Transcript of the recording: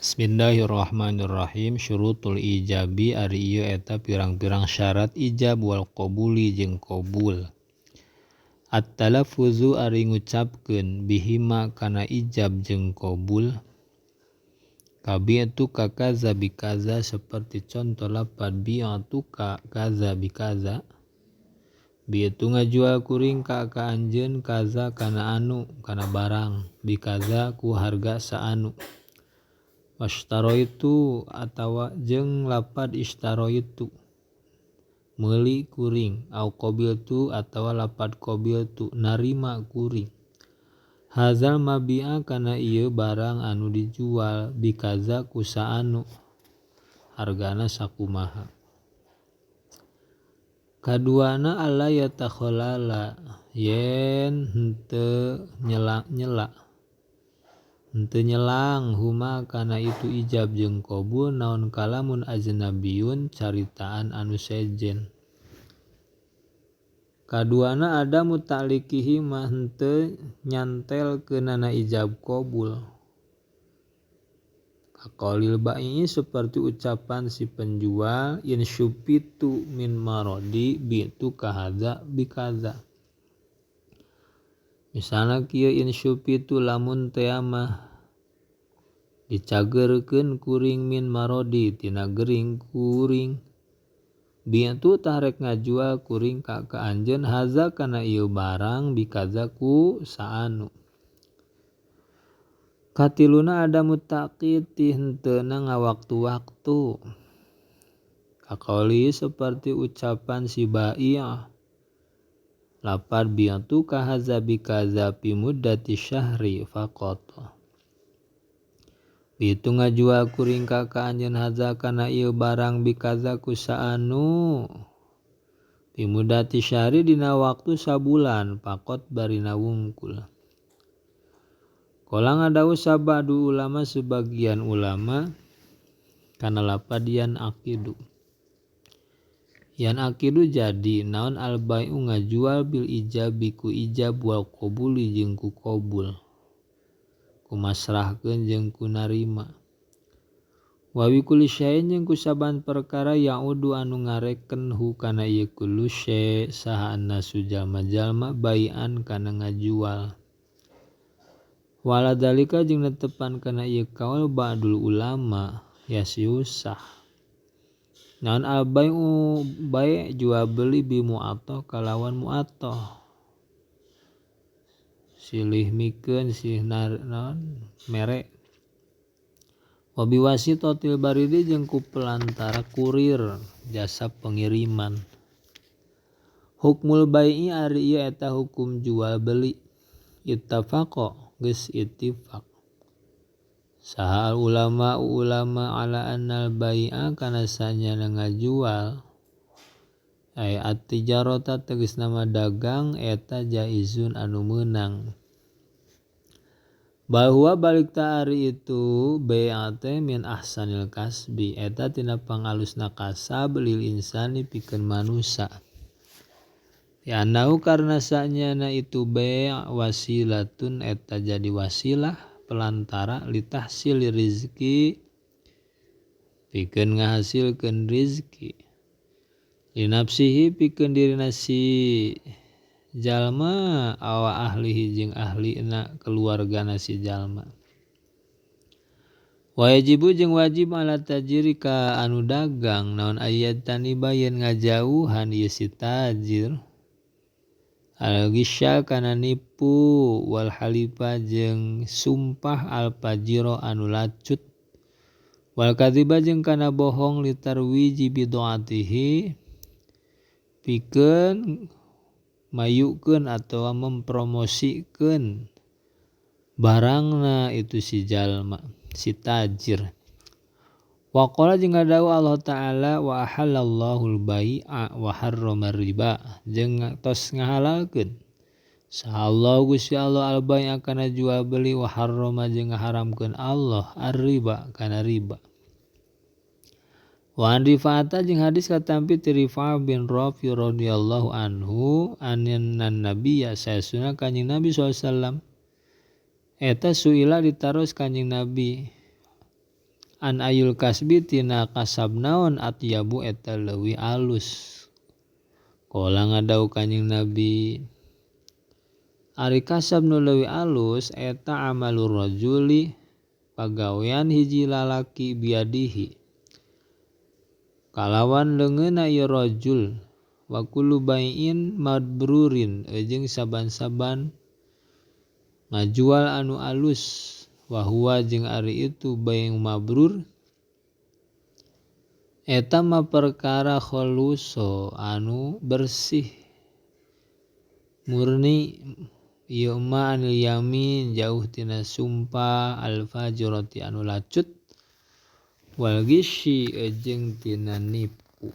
Bismillahirrahmanirrahim. Syurutul ijabi ari ieu eta pirang-pirang syarat ijab wal qabuli jeung qabul. At-talaffuzu ari ngucapkeun bihima kana ijab jeung qabul. Kabi'tu ka kaza bi kaza seperti contoh lapad bi'atu ka kaza bi kaza. Bi'tu ngajual kuring ka ka anjeun kaza kana anu kana barang bi kaza ku harga saanu. Washtaroitu atawa jeung lapad ishtaroitu meuli kuring au qabiltu atawa lapad qabiltu narima kuring. Hazal mabi'a kana ieu barang anu dijual bikaza ku saanu hargana sakumaha. Kaduana alla yatakhalala yen henteu nyela-nyela henteu nyelang huma kana itu ijab jeung qabul naon kalamun ajnabiyun caritaan anu sejen. Kaduana ada muta'liqihi mah henteu nyantelkeunana ijab qabul. Kaqaulil ba'i seperti ucapan si penjual in syufitu min maradi bi'tu kahadza bikaza. Misalna kieu in syufitu lamun tea mah dicageurkeun kuring min maradi tina gering kuring. Bi'tu tah rek ngajual kuring ka ka anjeun haza kana ieu barang bikaza ku saanu. Katiluna ada mutaqiti henteuna ngawaktu-waktu. Kaqauli seperti ucapan si ba'i'ah. Lapar bi'tu ka haza bikaza fi muddati syahri faqat. Bitu ngajual kuring ka ka anjeun haza kana ieu barang bikaza ku saanu. Fi muddati syahri dina waktu sabulan faqat barina wungkul. Qala ngadawuh sabadu ulama sebagian ulama kana lapad yan aqidu. Yan aqidu jadi naon al bai'u ngajual bil ijabi ku ijab wal qabuli jeung ku qabul. Ku masrahkeun jeung ku narima. Wa bi kulli syai'in jeung ku saban perkara ya'udu anu ngareken hu kana ieu kullu syai' saha annasu jalma-jalma bai'an kana ngajual. Wala dalika jeung netepan kana ieu kaul ba'dul ulama yasiusah. Naon al bai'u bai' jual beli bi mu'atoh kalawan mu'atoh. Silih mikeun silih naon mere. Wa biwasitatil baridi jeung ku pelantara kurir jasa pengiriman. Hukmul bai'i ari ieu eta hukum jual beli. Ittafaqa geus ittifaq. Saha ulama ulama ala annal bai'a kana sanyana ngajual ay at-tijarata tegasna mah dagang eta jaizun anu meunang. Bahwa balik ta ari itu bai'a teh min ahsanil kasbi eta tina pangalusna kasab lil insani pikeun manusa. Ya annahu karna sanyana itu bai' wasilatun eta jadi wasilah pelantara litahsil rizki pikeun ngahasilkeun rizki linafsihi pikeun dirina si jalma awa ahlihi jeung ahlina keluargana si jalma. Wajibu jeung wajib ala tajiri ka anu dagang naon ayat tani bayen ngajauhan ieu si tajir al-gisya kana nipu wal halifa jeung sumpah al-fajiro anu lacut wal kadziba jeung kana bohong litarwiji bidu'atihi pikeun mayukeun atawa mempromosikeun barangna itu si jalma si tajir. Wa qala jeung ngadawuh Allah Ta'ala wa ahallallahu al-bai'a wa harrama riba jeung tos ngahalalkeun saha Allah Gusti Allah al-bai'a kana jual beli wa harrama jeung ngaharamkeun Allah ar-riba kana riba. Wa an Rifa'ata jeung hadis katampi ti Rifa'ah bin Rafi radhiyallahu anhu anan nabiyya saesuna kanjing Nabi sallallahu alaihi wasallam eta suila ditaros kanjing Nabi. An ayul kasbi tina kasab naon atyabu eta leuwih alus. Qala ngadawuh Kanjing Nabi ari kasab nu leuwih alus eta amalur rajuli pagawean hiji lalaki biadihi kalawan leungeunna ieu rajul wa kullu bai'in mabrurin jeung saban-saban ngajual anu alus wa huwa jeung ari itu bai' mabrur eta mah perkara kholuso anu bersih murni ieu mah anil yamin jauh tina sumpah al fajrati anu lacut wal gisyi jeung tina nipu.